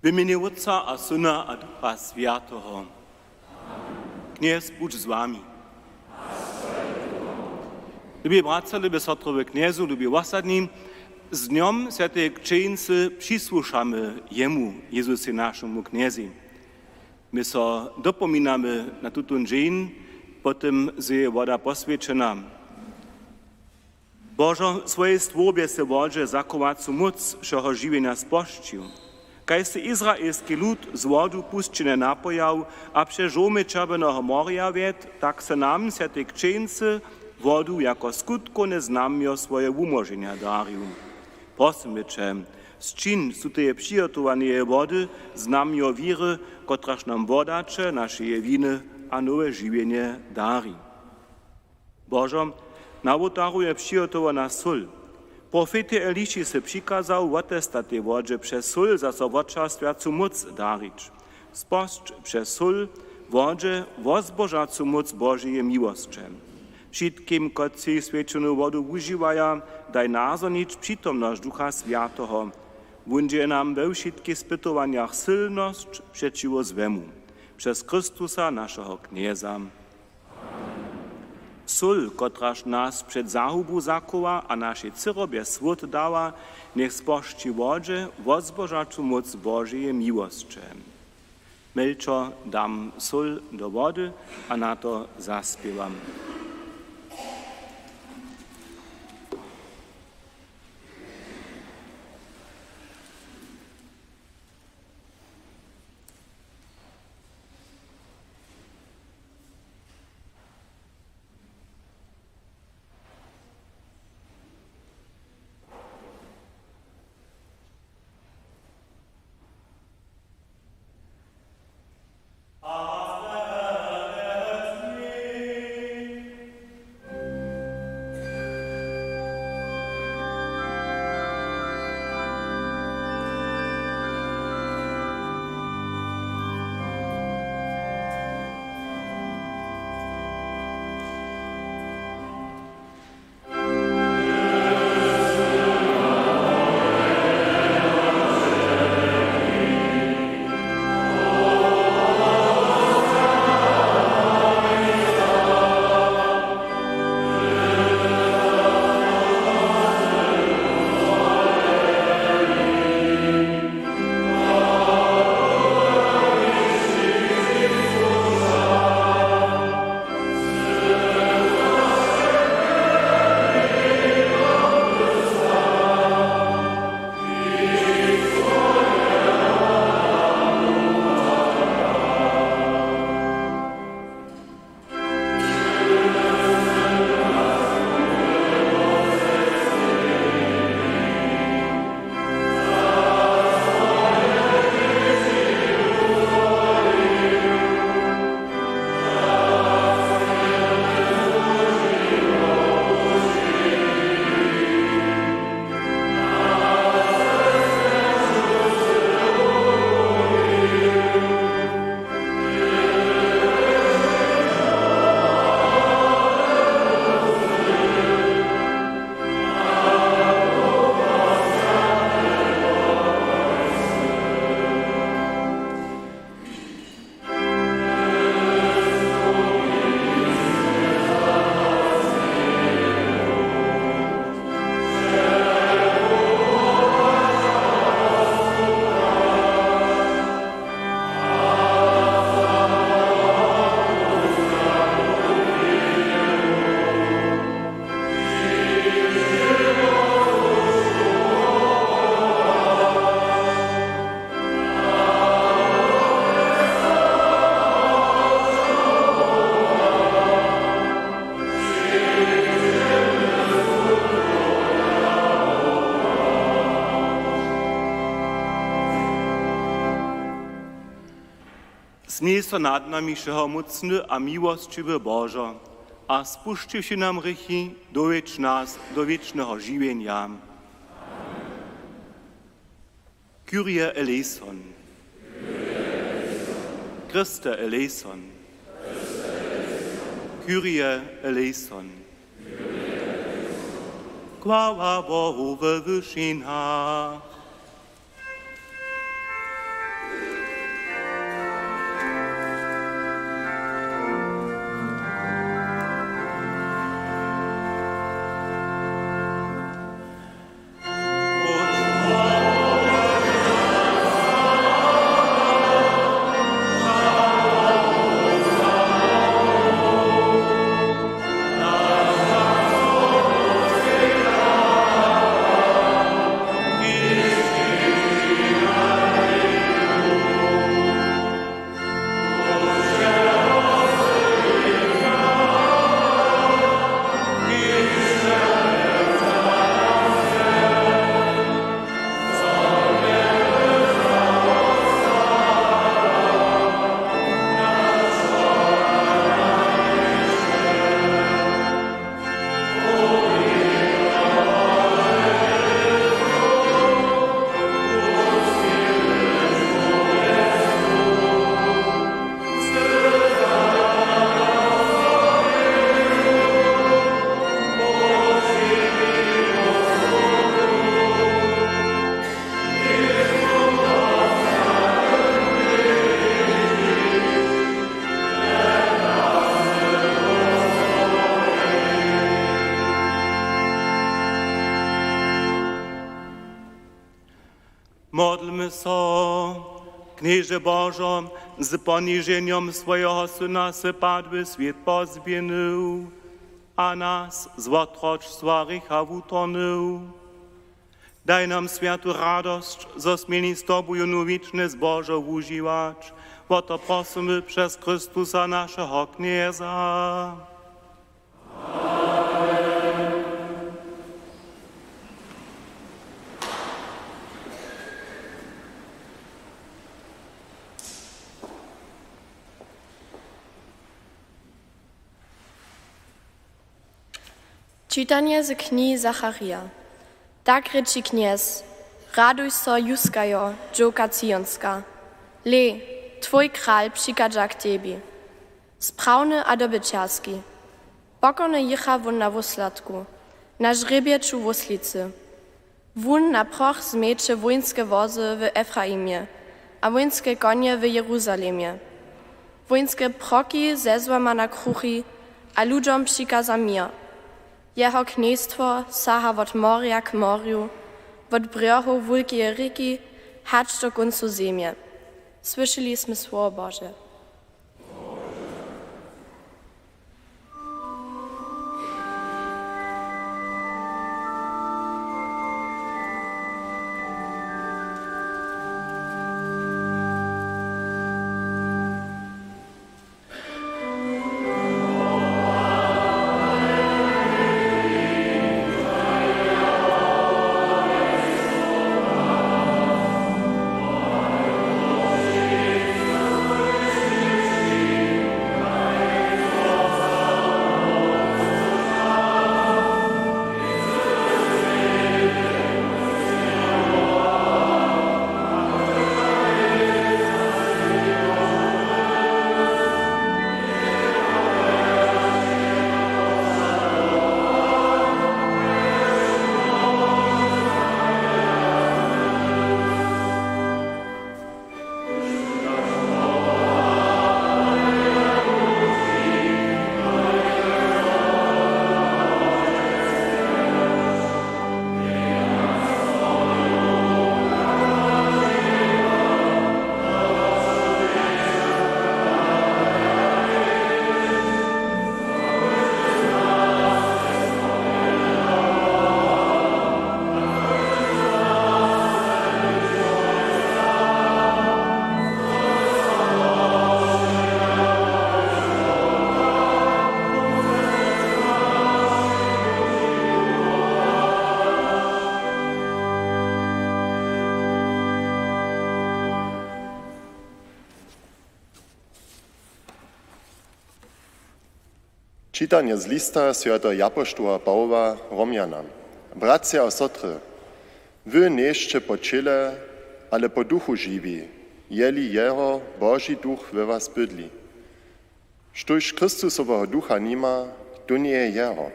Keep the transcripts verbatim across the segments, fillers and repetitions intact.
W mjenje Wótca a Syna a Ducha Swjateho. Knjez budź z wami. Lubi bratřa, lubi sotry w Knjezu, lubi wosadni, z dnjom swjateje křćeńcy přisłušamy jemu, Jezusej, našemu Knjezej. My so dopominamy na tutón dźeń, po tym, zo je woda poswjećena. Božo, w swojej stwórbje sy wodźe zachowacu móc wšeho žiwjenja spožčił. Kaž sy izraelski lud z wodu pušćenje napojał a přez žołmy Čerwjeneho morja wjedł, tak sy nam, swjatej křćeńcy, wodu jako skutkowne znamjo swojeho wumóženja darił. Prosimy će, sčin z tuteje přihotowaneje wody znamjo wěry, kotraž nam wodaće našeje winy a nowe žiwjenje dari. Božo, na wołtarju je přihotowana sól. Profetej Eliši sy přikazał wotestat tej wodźe přez sól zaso wočerstwjacu móc darić. Spožč přez sól wodźe wozbožacu móc Božeje miłosće. Wšitkim, kotřiž swjećenu wodu wužiwaja, daj nazhonić přitomnosć Ducha Swjateho. Wón dźe nam we wšitkich spytowanjach sylnosć přećiwo złemu. Přez Chrystusa, našeho Knjeza. Sól, kotraž nas před zahubu zachowa a našej cyrobe słód dawa, njech spožči wodźe wozbožacu móc Božeje miłosće. Mjelčo dam sól do wody a na to zaspěwam. Smil so nad nami, wšehomócny a miłosćiwy Božo, a spušćiwši nam hrěchi, dowjedź nas do wěčneho žiwjenja. Kyrie eleison. Christe eleison. Kyrie eleison. Chwała Bohu we wyšinach. Modlmy so. Knježe Božo, z poniženjom swojeho Syna sy padły swět pozběhnył a nas z wotročstwa hrěcha wutorhnył. Daj nam swjatu radosć, zo směni z tobu jónu wěčne zbožo wužiwać. Wo to prosymy přez Chrystusa, našeho Knjeza. Čitanje z knihi Zacharijo. Tak rěči Knjez: Raduj so, juskajo, dźowka Cionska. Hlej, twój kral přichadźa k tebi, sprawny a dobyćerski. Pokornje jěcha wón na wósladku, na žrěbjeću wóslicy. Wón na proch změće wójnske wozy w Efraimje a wójnske konje w Jeruzalemje. Wójnske proki zezłama na kruchi a ludźom přikaza měr. Jeho knjejstwo saha wot morja k morju, wot brjohow wulkeje rěki hač do kóncow zemje. Słyšeli smy słowo Bože. Čitanje z lista swjateho japoštoła Pawoła Romjanam. Bratřa a sotry, wy njejsće po ćěle, ale po duchu žiwi, jeli jeho Boži duch we was bydli. Štóž Chrystusoweho ducha nima, tón njeje jeho.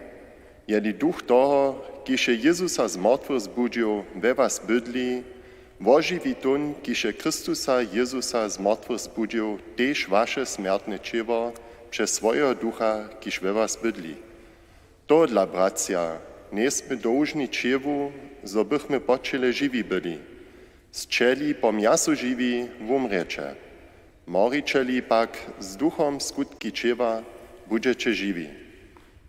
Jeli duch toho, kiž je Jezusa z mortwych zbudźił, we was bydli, wožiwi tón, kiž je Chrystusa Jezusa z mortwych zbudźił, tež waše smjertne ćěło přez swojeho ducha, kiž we was bydli. Tohodla, bratřa, njejsmy dołžni ćěłu, zo bychmy po ćěle žiwi byli. Sće-li po mjasu žiwi, wumrěće. Moriće-li pak z duchom skutki ćěła, budźeće žiwi.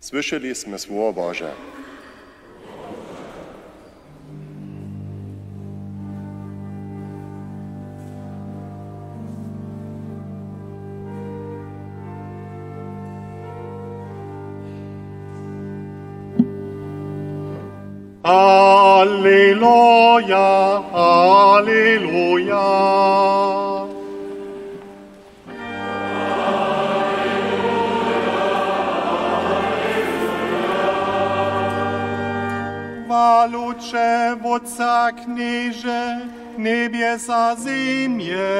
Słyšeli smy słowo Bože. Aleluja, aleluja. Chwalu će, Wótče, Knježe, njebjes a zemje.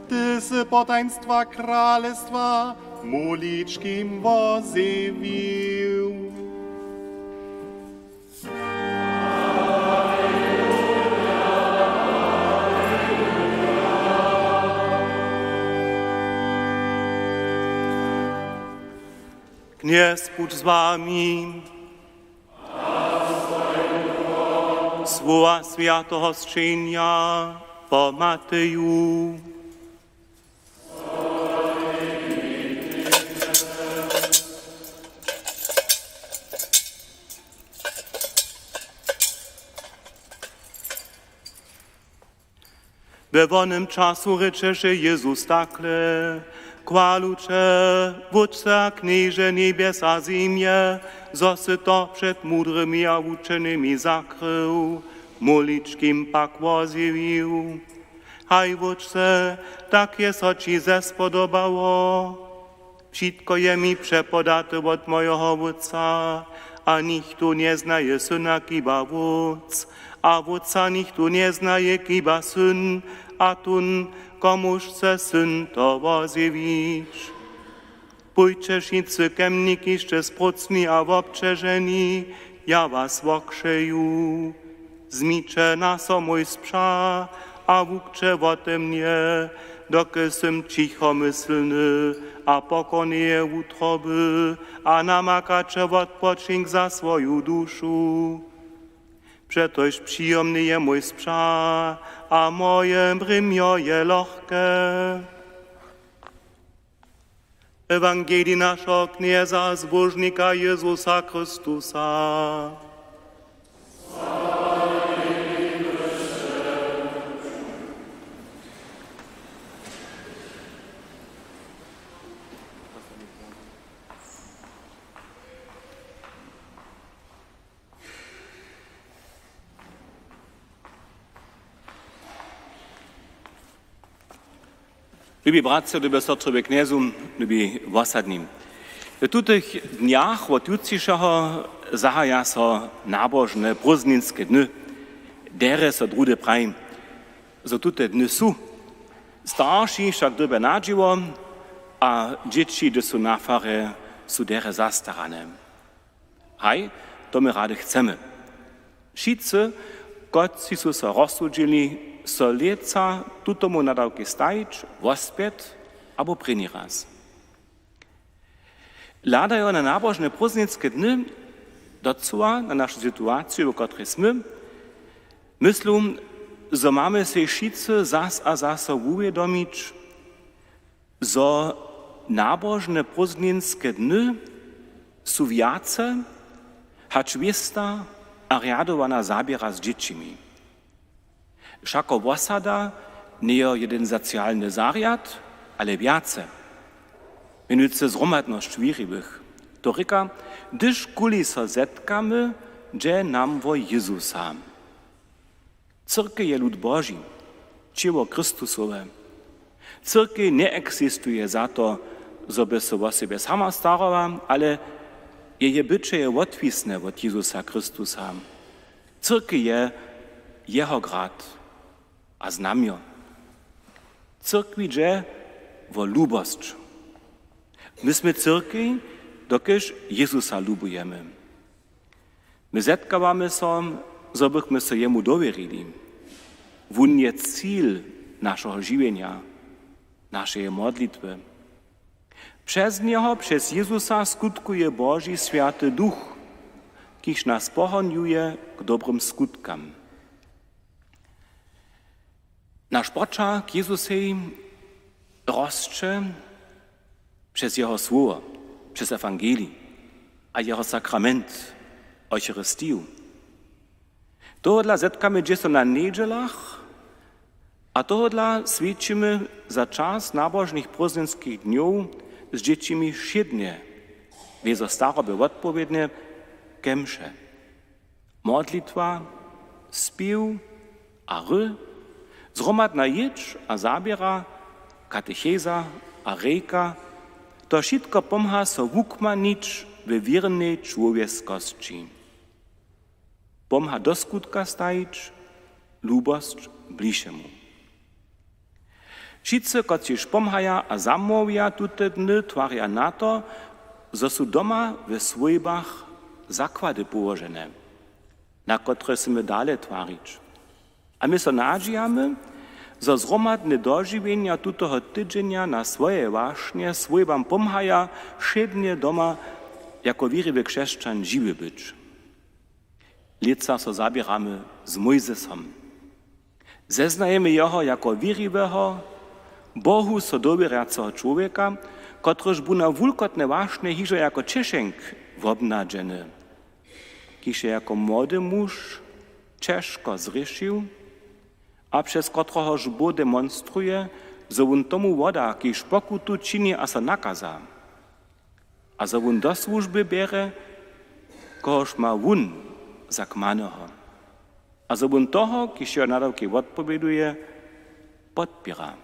Ty sy potajnstwa kralestwa moličkim wozjewił. Knjez budź z wami. Słowa swjateho sćenja po Mateju. We wonym času rěčeše Jezus takle: Chwalu će, Wótče a Knježe njebjes a zemje, zo sy to před mudrymi a wučenymi zakrył, moličkim pak wozjewił. Haj, Wótče, tak je so ći zespodobało. Wšitko je mi přepodate wot mojeho Wótca, a nichtó njeznaje Syna, chiba Wótc, a Wótca nichtó njeznaje, chiba Syn, a tón, komuž chce Syn to wozjewić. Pójće wšitcy ke mni, kiž sće sprócni a wobćeženi, ja was wokřeju. Wzmiće na so mój spřah a wukće wote mnje, dokelž sym ćichomyslny a pokorneje wutroby, a namakaće wotpočink za swoju dušu. Přetož přijomny je mój spřah a moje brimjo je lochke. Ewangelij našeho Knjeza a Zbóžnika Jezusa Chrystusa. Lubi bratřa, lube sotry we Knjezu, lubi wosadni. W tutych dnjach wot jutřišeho zahaja so nabožne prózdninske dny. Derje so druhdy praji, zo tute dny su. Starši wšak dyrbja na dźěło a dźěći, hdyž su na farje, su derje zastarane. Haj, to my rady chcemy. Wšitcy, kotřiž su so rozsudźili, so lětsa tutomu nadawkej stajić, wospjet abo prěni raz. Hladajo na nabožne prózdninske dny docyła na našu situaciju, w kotrej smy, myslu, zo mamy sej wšitcy zas a zaso wuwědomić, zo nabožne prózdninske dny su wjace hač wěsta a rjadowana zaběra z dźěćimi. Wšako wosada njejo jedyn socialny zarjad, ale wjace. Mjenujcy zhromadnosć wěriwych. To rěka, hdyž kuli so zetkamy, dźe nam wo Jezusa. Cyrkej je lud Boži, ćěło Chrystusowe. Cyrkej njeexistuje za to, zo by so wo sebje sama starała, ale jeje byće je wotwisne wot Jezusa Chrystusa. Cyrkej je jeho grad a znamjo. Cyrkwi dźe wo lubosć. My smy cyrkej, dokelž Jezusa lubujemy. My zetkawamy so, zo bychmy so jemu dowěrili. Wón je cil našeho žiwjenja, našeje modlitwy. Přez njeho, přez Jezusa skutkuje Boži Swjaty Duch, kiž nas pohonjuje k dobrym skutkam. Naš poćah k Jezusej rosće přez jeho słowo, přez ewangelij a jeho sakrament, Eucharistiju. Tohodla zetkamy dźě so na njedźelach a tohodla swjećimy za čas nabožnych prózdninskich dnjow z dźěćimi wšědnje, wězo starobje wotpowědnje, ke mše. Modlitwa, spěw a hry, zhromadna jědź a zaběra, katecheza a rejka, to wšitko pomha so wukmanić we wěrnej čłowjeskosći. Pomha do skutka stajić lubosć blišemu. Wšitcy, kotřiž pomhaja a zamołwja tute dny, twarja na to, zo su doma we swójbach zakłady połožene, na kotrež smy dale twarić. A my so nadźijamy, zo zhromadne dožiwjenja tutoho tydźenja na swojej wašnje swójbam pomhaja, wšědnje doma jako wěriwy křesćan žiwy być. Lětsa so zaběramy z Mójzesom. Zeznajemy jeho jako wěriweho, Bohu so dowěrjaceho čłowjeka, kotryž bu na wulkotne wašnje hižo jako češenk wobnadźeny, kiž je jako młody muž ćežko zhrěšił a přez kotrehož Bóh demonstruje, zo wón tomu woda, kiž pokutu čini a so nakaza, a zo wón do słužby bjerje, kohož ma wón za kmaneho, a zo wón toho, kiž jeho nadawkej wotpowěduje, podpěra.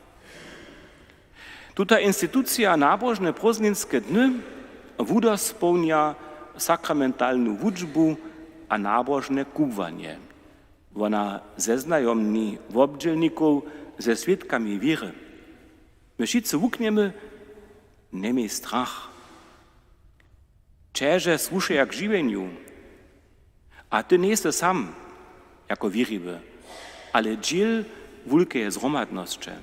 Tuta institucija nabožne prózdninske dny wudospołnja sakramentalnu wučbu a nabožne kubłanje. Wona zeznajomni wobdźělnikow ze swědkami wěry. My wšitcy wuknjemy: Njemej strach. Ćeže słušeja k žiwjenju. A ty njejsy sam jako wěriwy, ale dźěl wulkeje zhromadnosće.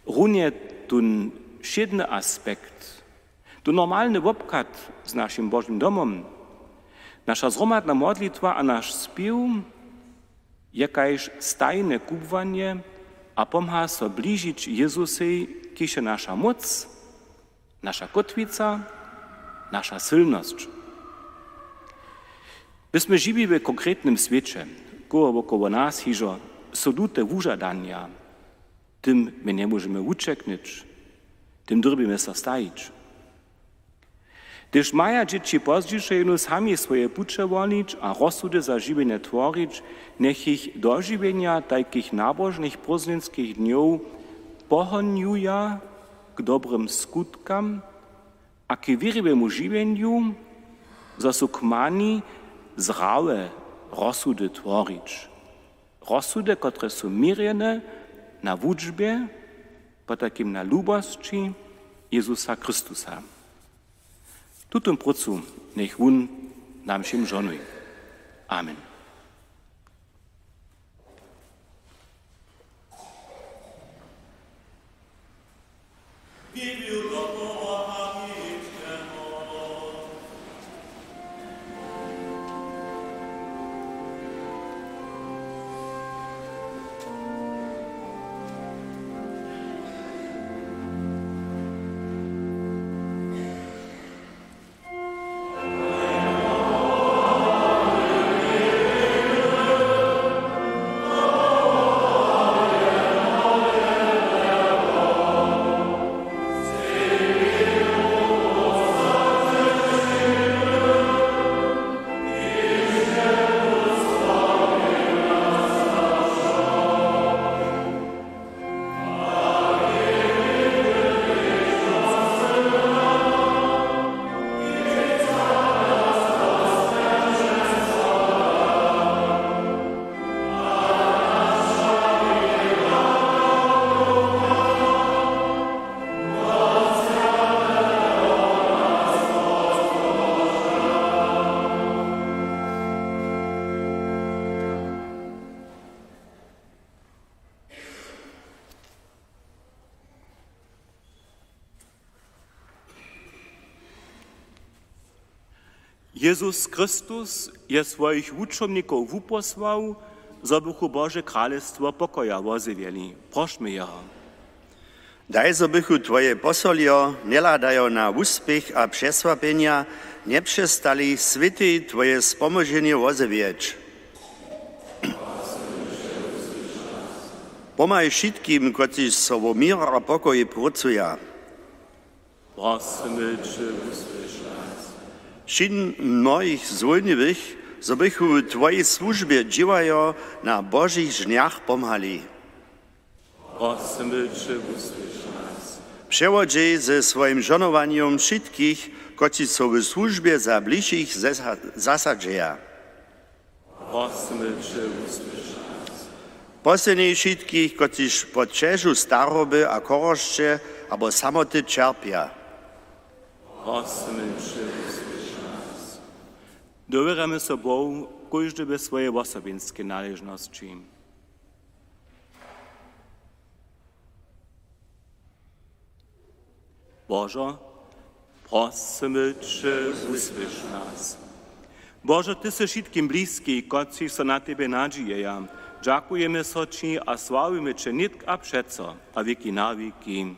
Runje tón wšědny aspekt, tón normalny wobchad z našim Božim domom, naša zhromadna modlitwa a naš spěw je kaž stajne kubłanje a pomha so bližić Jezusej, kiž je naša móc, naša kótwica, naša sylnosć. My smy žiwi w konkretnym swěće, koło wokoło nas hižo su lute wužadanja, tym my njemóžemy wućeknyć, tym dyrbimy so stajić. Hdyž maja dźěći pozdźišo jenu sami swoje puće wolić a rozsudy za žiwjenje tworić, njech jich dožiwjenja tajkich nabožnych prózdninskich dnjow pohonjuja k dobrym skutkam a k wěriwemu žiwjenju, zo su kmani zrawe rozsudy tworić. Rozsudy, kotrež su měrjene na wučbje, potajkim na lubosći Jězusa Chrystusa. Tutón prócu njech wón nam wšěm žohnuje. Amen. Jězus Chrystus je swojich wučomnikow wupósłał, zo bychu Bože kralestwo pokoja wozjewjeli. Prošmy jeho. Daj, zo bychu twoje posoljo, njehladajo na wuspěch a přesłapjenja, njepřestali swětej twoje spomoženje wozjewjeć. Pomhaj wšitkim, kotřiž so wo měr a pokoj prócuja. Prosymy će, wusłyš nas. Čin mnohich zwólniwych, zo bychu w twojej słužbje dźěłajo na Božich žnjach pomhali. Prosymy će, wusłyš nas. Přewodźej ze swojim žohnowanjom wšitkich, kotřiž so w słužbje za bližich zesa-, zasadźeja. Prosymy će, wusłyš nas. Posylnjej wšitkich, kotřiž pod ćežu staroby a chorosće abo samoty ćerpja. Prosymy će, wusłyš nas. Dowěrjamy so Bohu, kóždy we swojej wosobinskej naležnosći. Božo, prosymy će, wusłyš nas. Božo, ty sy wšitkim bliski, kotřiž so na tebje nadźijeja. Dźakujemy so ći a sławimy će nětk a přeco a wěki na wěki.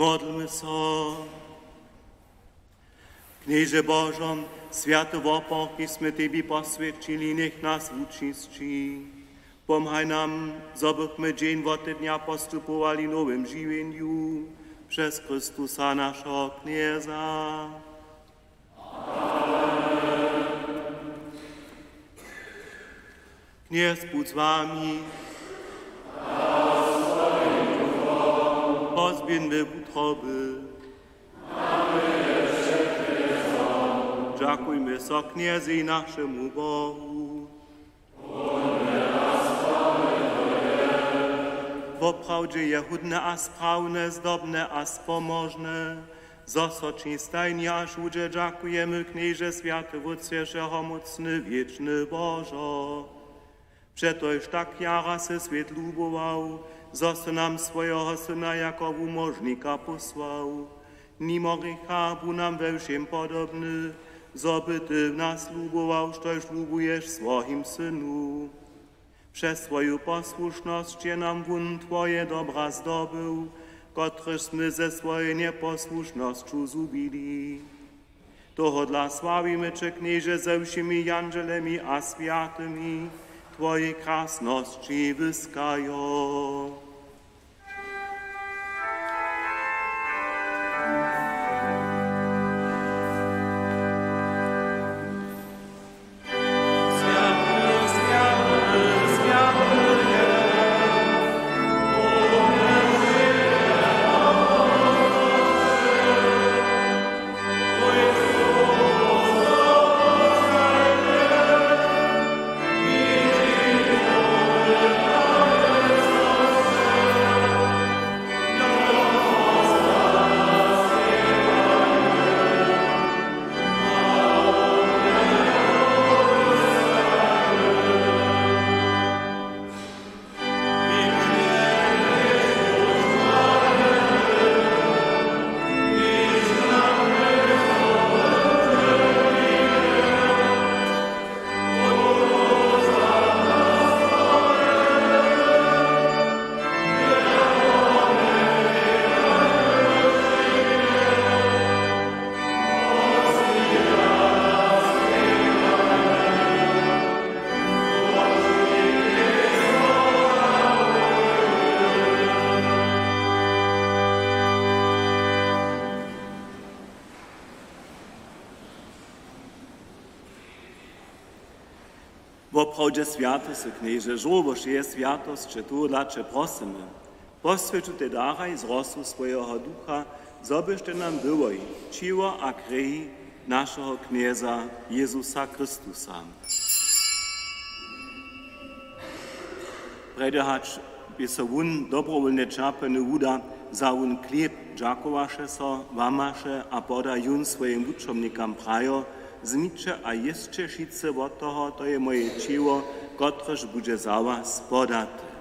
Modlmy so. Knježe Božo, swjaty wopor, kiž smy tebi poswjećili, njech nas wučisći. Pomhaj nam, zo bychmy dźeń wote dnja postupowali w nowym žiwjenju přez Chrystusa, našeho Knjeza. Knjez budź z wami. Pozběhńmy wutroby. Dźakujmy so Knjezej, našemu Bohu. Woprawdźe je hódne a sprawne, zdobne a spomožne, zo so ći stajnje a wšudźe dźakujemy, Knježe, swjaty Wótče, wšehomócny, wěčny Božo. Přetož tak jara sy swět lubował, zo sy nam swojeho Syna jako wumóžnika pósłał. Nimo hrěcha bu nam we wšěm podobny, zo by ty w nas lubował, štož lubuješ w swojim Synu. Přez swoju posłušnosć je nam wón twoje dobra zdobył, kotrež smy ze swojej njeposłušnosću zhubili. Tohodla sławimy će, Knježe, ze wšěmi jandźelemi a swjatymi, twojej krasnosći wyskajo. Woprawdźe swjaty sy, Knježe, žórło wšeje swjatosće, tohodla će prosymy: Poswjeć tutej daraj z rosu swojeho Ducha, zo byštej nam byłoj ćěło a krej našeho Knjeza Jezusa Chrystusa. Prjedy hač bě so wón dobrowólnje ćerpjeny wuda, wza wón chlěb, dźakowaše so, łamaše a poda jón swojim wučomnikam, prajo: Wzmiće a jěsće wšitcy wot toho, to je moje ćěło, kotrež budźe za was podate.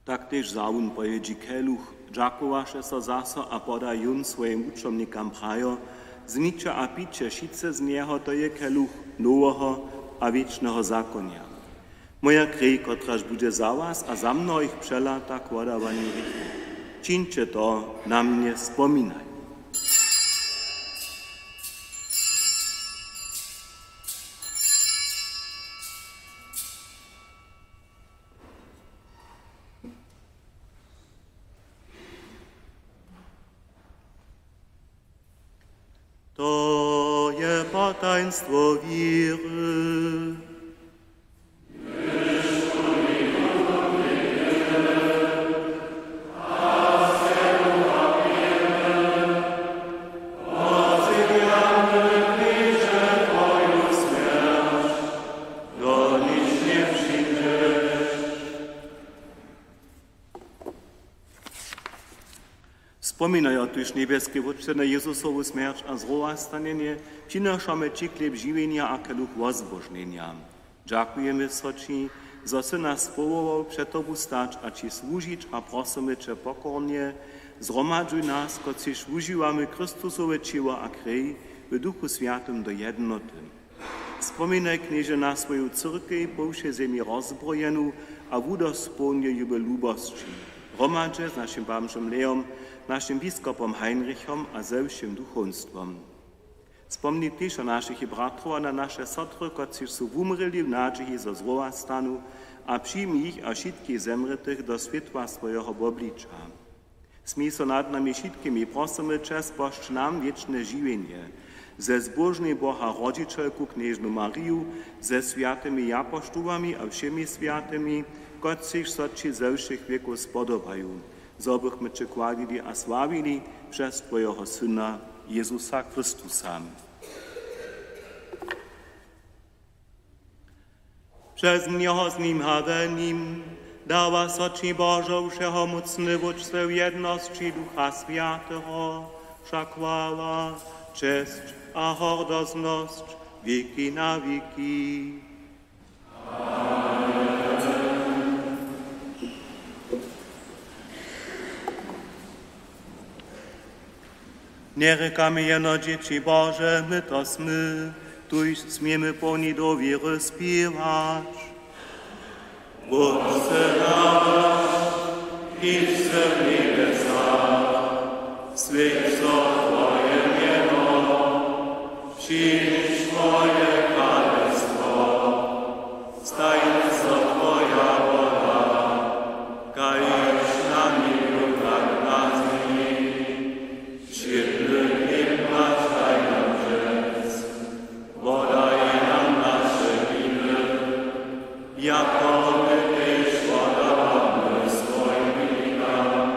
Tak tež wza wón po jědźi keluch, dźakowaše so zaso a poda jón swojim wučomnikam, prajo: Wzmiće a pijće wšitcy z njeho, to je keluch noweho a wěčneho zakonja, moja krej, kotraž budźe za was a za mnohich přelata k wodawanju hrěchow. Čińće to na mnje spominajo. To je potajnstwo wěry. Spominajo tuž, njebjeski Wótče, na Jezusowu smjerć a zrowastanjenje, přinošamy ći chlěb žiwjenja a keluch wozbožnjenja. Dźakujemy so ći, zo sy nas powołał před tobu stać a ći słužić, a prosymy će pokornje: Zhromadźuj nas, kotřiž wužiwamy Chrystusowe ćěło a krej, w Duchu Swjatym do jednoty. Spominaj, Knježe, na swoju cyrkej po wšej zemi rozbrojenu a wudospołnjej ju w lubosći, hromadźe z našim bamžom Leom, našim biskopom Heinrichom a ze wšěm duchowstwom. Spomni tež na našich bratrow a na naše sotry, kotřiž su wumrěli w nadźiji, zo zrowastanu, a přijmi jich a wšitkich zemrětych do swětła swojeho wobliča. Smil so nad nami wšitkimi, prosymy će, spožč nam wěčne žiwjenje ze zbóžnej Boha rodźićelku knježnu Mariju, ze swjatymi japoštołami a wšěmi swjatymi, kotřiž so ći ze wšěch wěkow spodobaju, zo bychmy će chwalili a sławili přez twojeho Syna Jezusa Chrystusa. Přez njeho, z nim a w nim dawa so ći, Božo, wšehomócny Wótče, w jednosći Ducha Swjateho wša chwała, česć a hordoznosć wěki na wěki. Njerěkamy jeno dźěći Bože, my to smy, tuž směmy połni dowěry spěwać: Wótče naš, kiž sy w njebjesach, swjeć so twoje mjeno, přińdź twoje kralestwo, stań so twoja wola, kaž na njebju, tak na zemi. Wšědny chlěb naš daj nam dźens, wodaj nam naše winy, jako my tež wodawamy swojim winikam,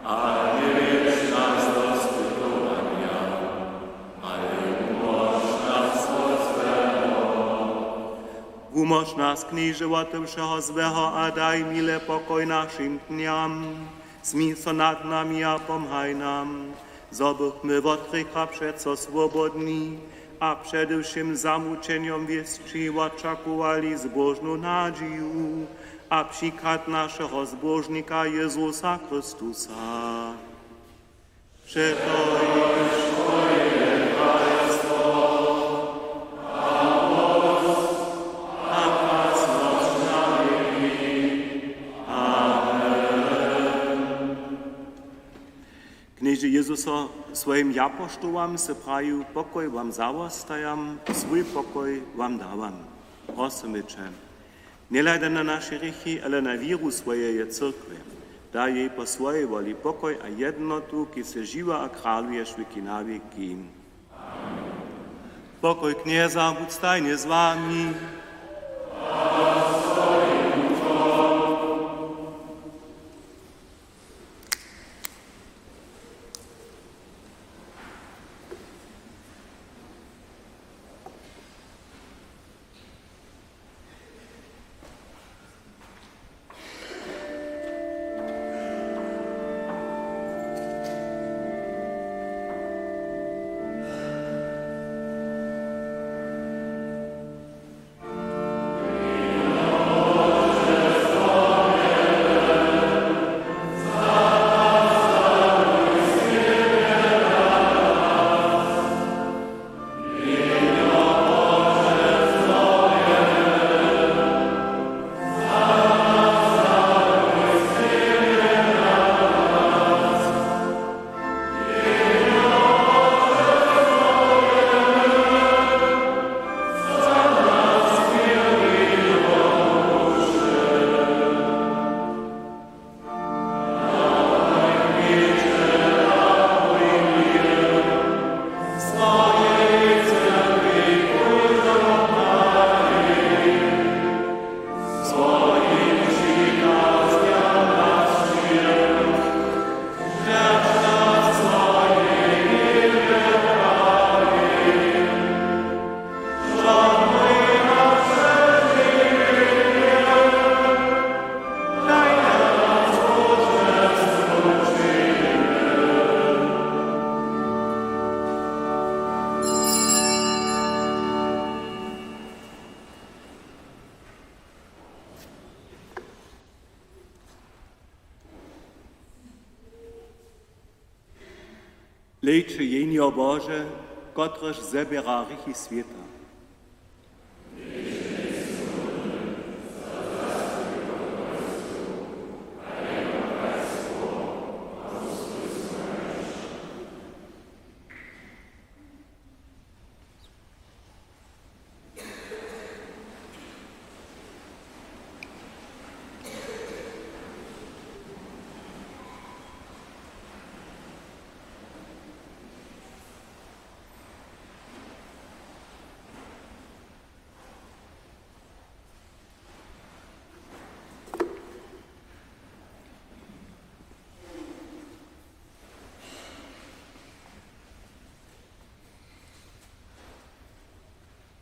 a njewjedź nas do spytowanja, ale wumóž nas wot złeho. Wumóž nas, Knježe, wot wšeho złeho a daj mile pokoj našim dnjam. Smil so nad nami a pomhaj nam, zo bychmy wot hrěcha přeco swobodni a přede wšěm zamućenjom wěsći wočakowali zbóžnu nadźiju a přichad našeho Zbóžnika Jezusa Chrystusa. Přetož twoje je kralestwo a móc a krasnosć na wěki. Amen. Knježe Jezuso, swojim japoštołam sy prajił: Pokoj wam zawostajam, swój pokoj wam dawam. Prosymy će, njehladaj na naše hrěchi, ale na wěru swojeje cyrkwje. Daj jej po swojej woli pokoj a jednotu, kiž sy žiwy a kraluješ wěki na wěki. Pokoj Knjeza budź stajnje z wami. Hlejće, Jehnjo Bože, kotrež zběra hrěchi swěta.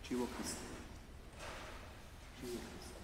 Ćiwo Chrystowe. Ćiwo Chrystowe.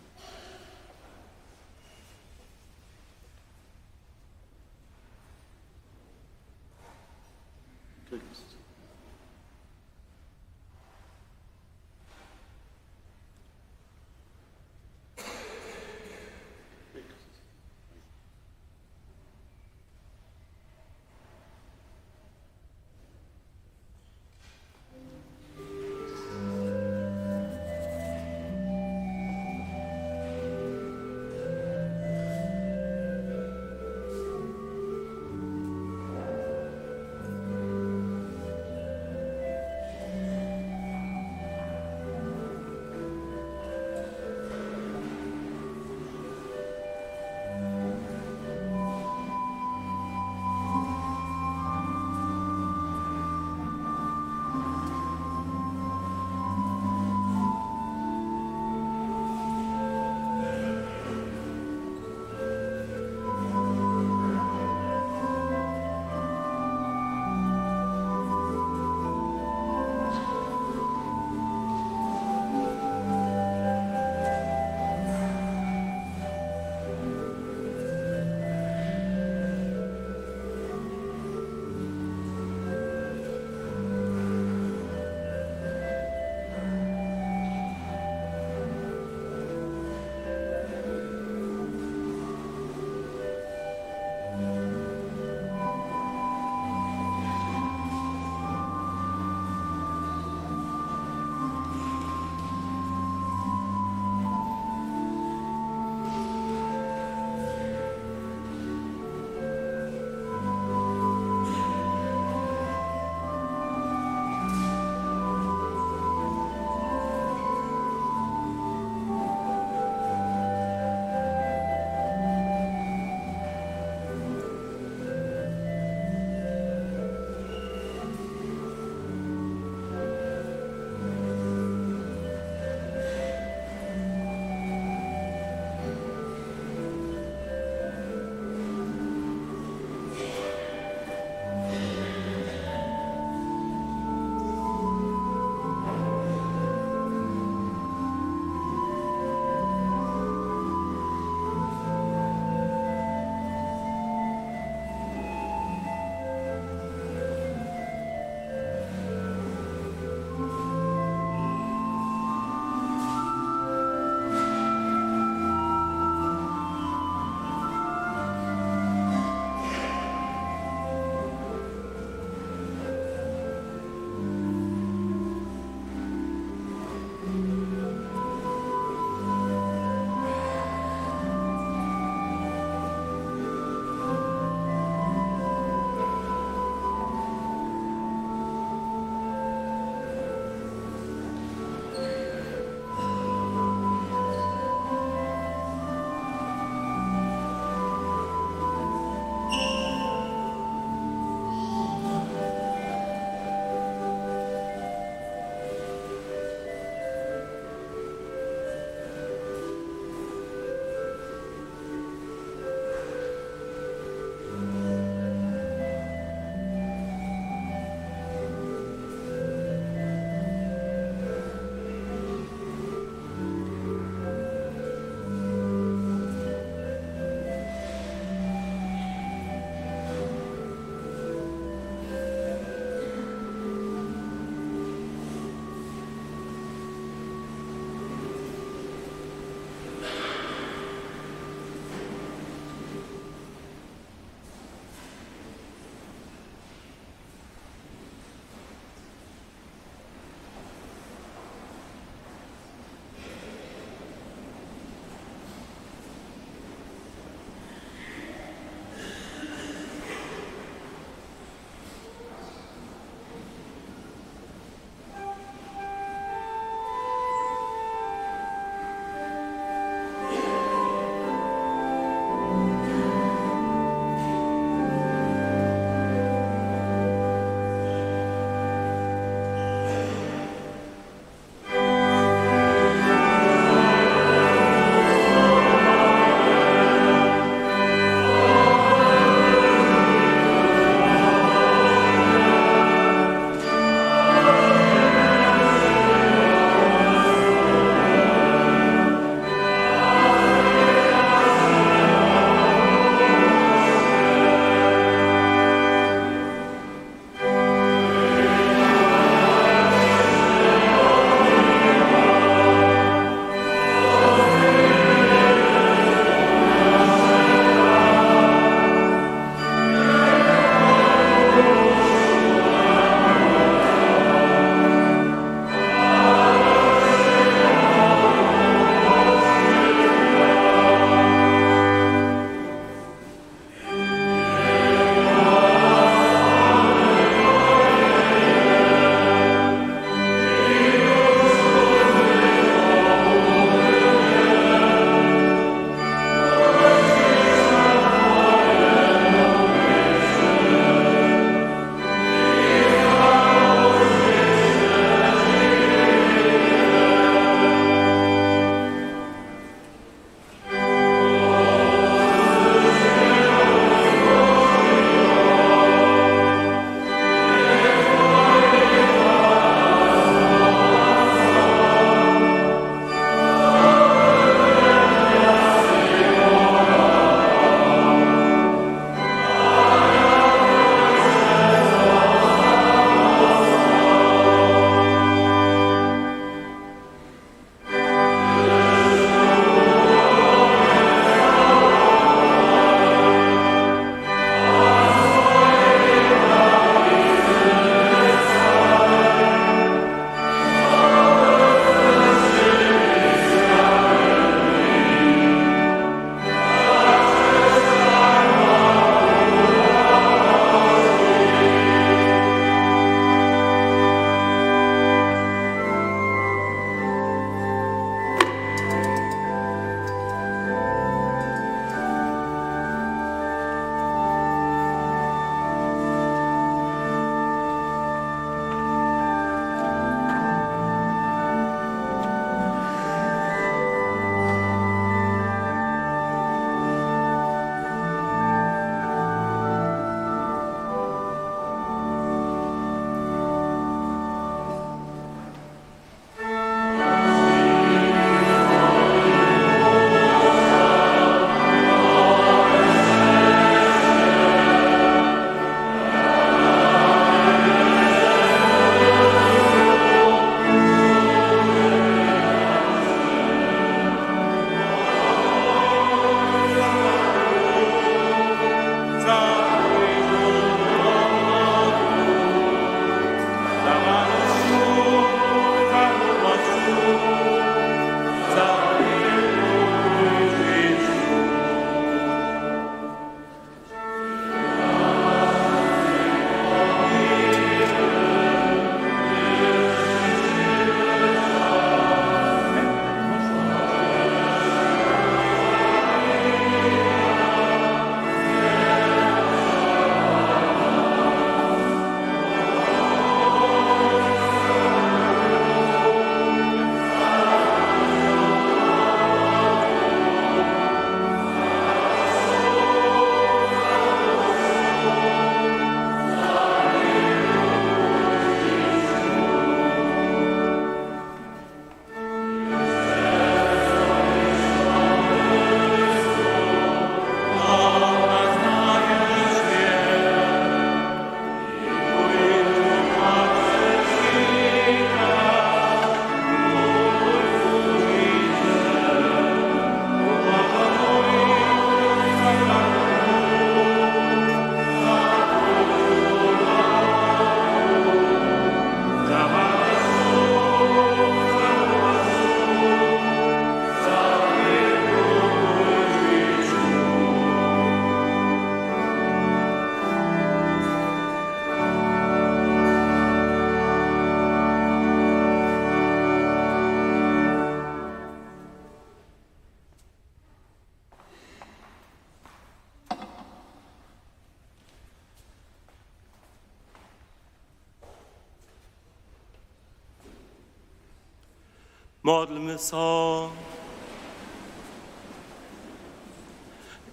Modlmy so.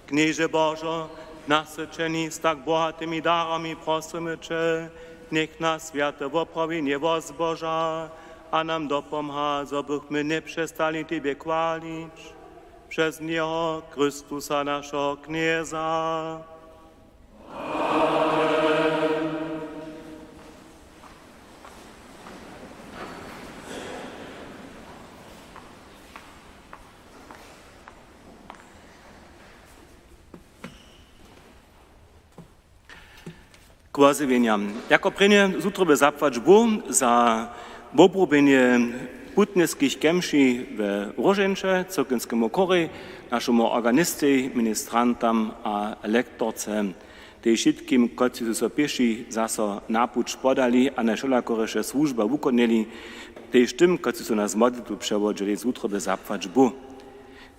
Knježe Božo, nasyćeni z tak bohatymi darami, prosymy će, njech nas swjate woprawjenje wozboža a nam dopomha, zo bychmy njepřestali tebje chwalić. Přez njeho, Chrystusa, našeho Knjeza. K wozjewjenjam. Jako prěnje z wutroby zapłać Bóh za wobrubjenje putniskich kemši we Róžeńće, cyrkwinskemu chórej, našemu organistej, ministrantam a lektorce. Tež wšitkim, kotřiž su so pěši zaso na puć podali a najwšelakoriše słužba wukonjeli, tež tym, kotřiž su nas modlitwu přewodźili, z wutroby zapłać Bóh.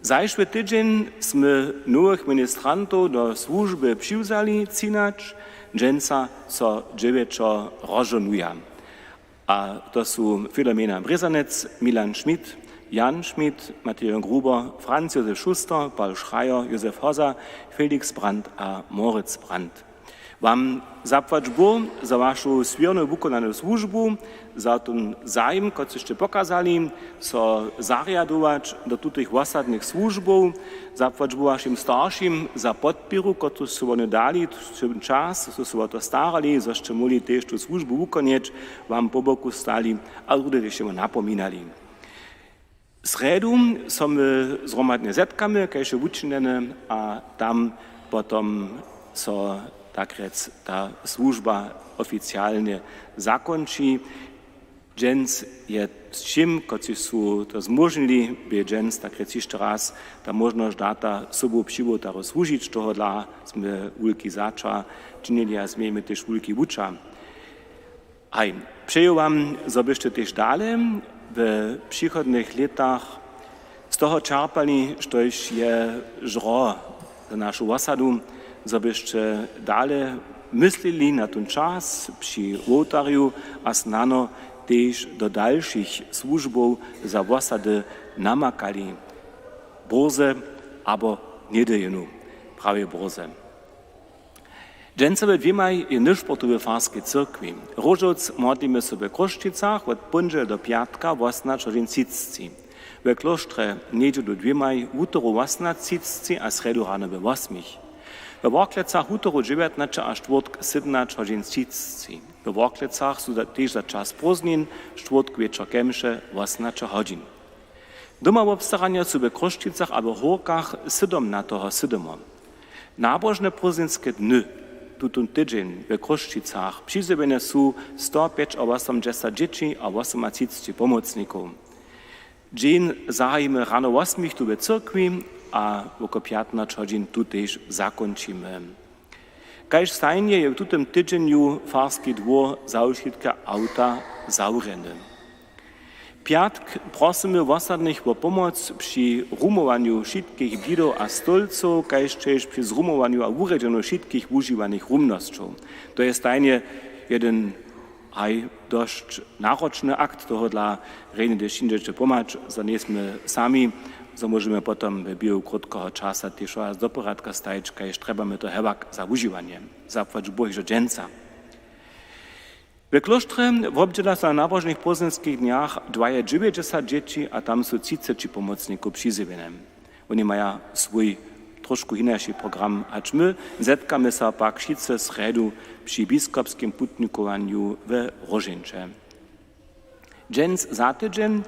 Zašły tydźeń smy nowych ministrantow do słužby přiwzali třinać, dźensa so dźewjećo rozžohnuja. A to su Filomena Brězanec, Milan Schmidt, Jan Schmidt, Matejo Gruber, Franz Josef Schuster, Paul Schreier, Josef Hoza, Felix Brandt a Moritz Brandt. Wam zapłać Bóh za wašu swěrnu wukonanu słužbu, za ten zajim, kotryž sće pokazali, so zarjadować do tutych wosadnych słužbow. Zapłać Bóh wašim staršim za podpěru, kotruž su wone dali, ten čas, zo su so wo to starali, zo sće móhli tež tu słužbu wukonjeć, wam po boku stali a druhdy tež jemu napominali. Srjedu so my zhromadnje zetkamy, kaž je wučinjene, a tam potom so takrjec ta słužba oficialnje zakónči. Dźens je wšěm, kotřiž su to zmóžnili, bě dźens takrjec hišće raz ta móžnosć data, sobu přiwołtaru słužić. Tohodla smy wulki zača činili a změjemy tež wulki wuča. Haj, přeju wam, zo byšće tež dale we přichodnych lětach z toho čerpali, štož je žro za našu wosadu, zo byšće dale myslili na tón čas při wołtarju a snano tež do dalšich słužbow za wosady namakali. Bórze abo něhdy jónu, prawje bórze. Dźensa we dwěmaj je nyšportow w farskej cyrkwi. Róžowc modlimy so we Chrósćicach wot póndźele do pjatka wosomnaće hodźin třiceći. We klóštrje njedźelu dwěmaj, wutoru wosomnaće třiceći a srjedu rano we wosmich. We Worklecach wutoru dźewjatnaće a štwórtk sydomnaće hodźin třiceći. We Worklecach su za, tež za čas prózdnin štwórtk wječor kemše wosomnaće hodźin. Doma wobstaranja su we Chrósćicach a we Hórkach sydomnateho sydomo. Nabožne prózdninske dny tutón tydźeń we Chrósćicach přizjewjene su sto pjećawosomdźesat dźěći a wosomatřiceći pomocnikow. Dźeń zahajimy rano wosmich tu we cyrkwi a wokoło pjatnaće hodźin tu tež zakónčimy. Kaž stajnje je w tutym tydźenju farski dwór za wšitke awta zawrjeny. Pjatk prosymy wosadnych wo pomoc při rumowanju wšitkich blidow a stólcow, kaž tež při zrumowanju a wurjedźenju wšitkich wužiwanych rumnosćow. To je stajnje jedyn, haj, dosć naročny akt, tohodla rjenje, hdyž přińdźeće pomhać, zo njejsmy sami, zo móžemy potom w běhu krótkeho časa tež was do porjadka stajić, kaž trjebamy to hewak za wužiwanje. Zapłać Bóh hižo dźensa. We klóštrje wobdźěla so na nabožnych prózdninskich dnjach dwajadźewjećdźesat dźěći a tam su třiceći pomocnikow přizjewjene. Woni maja swój trošku hinaši program hač my. Zetkamy so pak wšitcy srjedu při biskopskim putnikowanju we Róžeńće. Dźens za tydźeń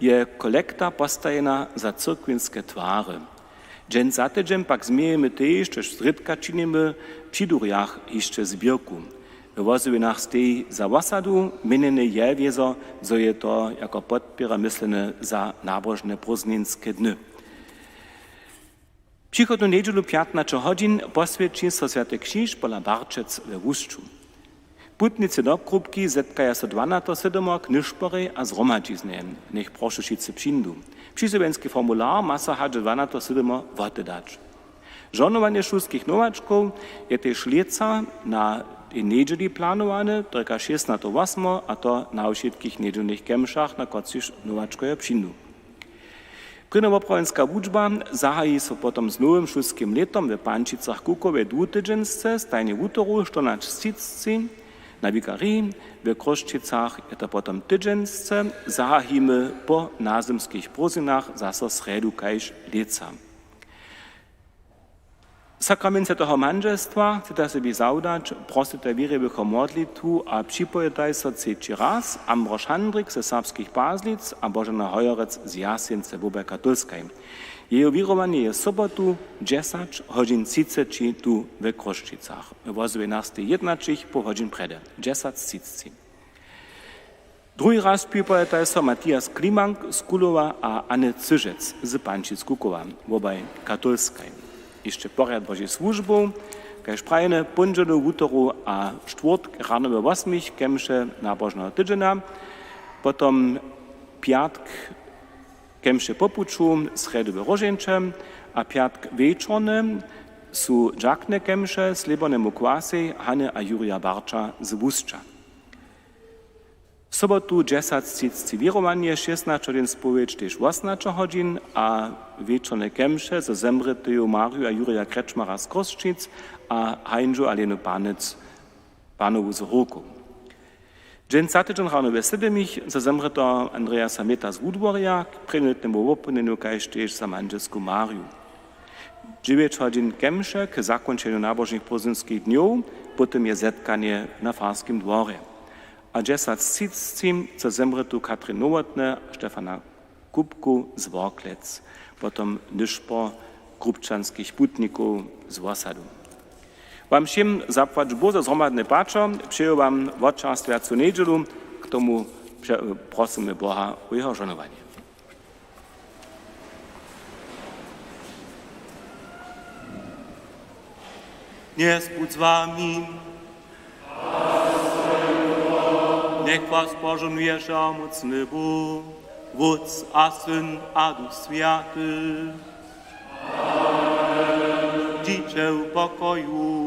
je kolekta postajena za cyrkwinske twary. Dźens za tydźeń pak změjemy tež, štož zrědka činimy, při durjach hišće zběrku. We wozjewinach steji za wosadu, měnjene je wězo, zo je to jako podpěra myslene za nabožne prózdninske dny. Přichodnu njedźelu pjatnaće hodźin poswjeći so swjaty křiž pola Barčec we Łusću. Putnicy do Krupki zetkaja so dwanateho sydomo k nyšporjej a zhromadźiznje. Njech prošu wšitcy přińdu. Přizjewjenski formular ma so hač do dwanateho sydomo wothledać. Žohnowanje šulskich nowačkow je tež lětsa na tej njedźeli planowane, to je šěsnateho wosmeho, a to na wšitkich njedźelnych kemšach, na kotřichž nowačkojo přińdu. Prěnjowoprawjenska wučba zahaji so potom z nowym šulskim lětom w Pančicach-Kukowje dwutydźensce, stajnje wutoru, štyrnaće třiceći na wikariji, w Chrósćicach je to potom tydźensce, zahajimy po nazymskich prózdninach zaso srjedu kaž lětsa. Sakrament swjateho mandźelstwa chceta sebi zawdać, prosytaj wěriwych wo modlitwu a připojitaj so třeći raz Ambrož Handrik ze Serbskich Pazlic a Božena Hojorec z Jasence wobaj katolskaj. Jeju wěrowanje je sobotu dźesać hodźin třiceći tu we Chrósćicach. We wozowje nastej jědnaćich poł hodźin prjedy, dźesać třiceći. Druhi raz připojetaj so Matias Klimank z Kulowa a Anne Cyžec z Pančic-Kukowa, wobaj katolskaj. Hišće porjad Božich słužbow, kaž prajene, póndźelu, wutoru a štwórtk rano we wosmich kemše nabožneho tydźenja, potom pjatk kemše po puću, srjedu we Róžeńće a pjatk wječorne su dźakne kemše slěbornemu kwasej Hany a Jurija Barća z Łusća. Sobotu dźesać třiceći wěrowanje, šěsnaće hodźin spowědź tež wosomnaće hodźin a wječorne kemše ze zemrěteju Marju a Jurija Krečmara z Chrósćic a Hańžu a Lenu Panec, Panowu z Hórkow. Dźensa tydźeń rano we sydomich za zemrěteho Andreasa Meta z Wudworja k prěnjemu wopomnjenju kaž tež za mandźelsku Marju. Dźewjeć hodźin kemše k zakónčenju nabožnych prózdninskich dnjow, potom je zetkanje na farskim dworje. A dźesać třiceći za zemrětu Katrin Nowotny a Štefana Kupku z Worklec, potom nyšpor krupčanskich putnikow z wosadu. Wam wšěm zapłać Bóh za zhromadne pačo, přeju wam wočerstwjacu njedźelu, k tomu prze-, prosymy Boha wo jeho žohnowanje. Knjez budź z wami. Njech was požohnuje wšehomócny Bóh, Wótc a Syn a Duch Swjaty. Dźiće w pokoju.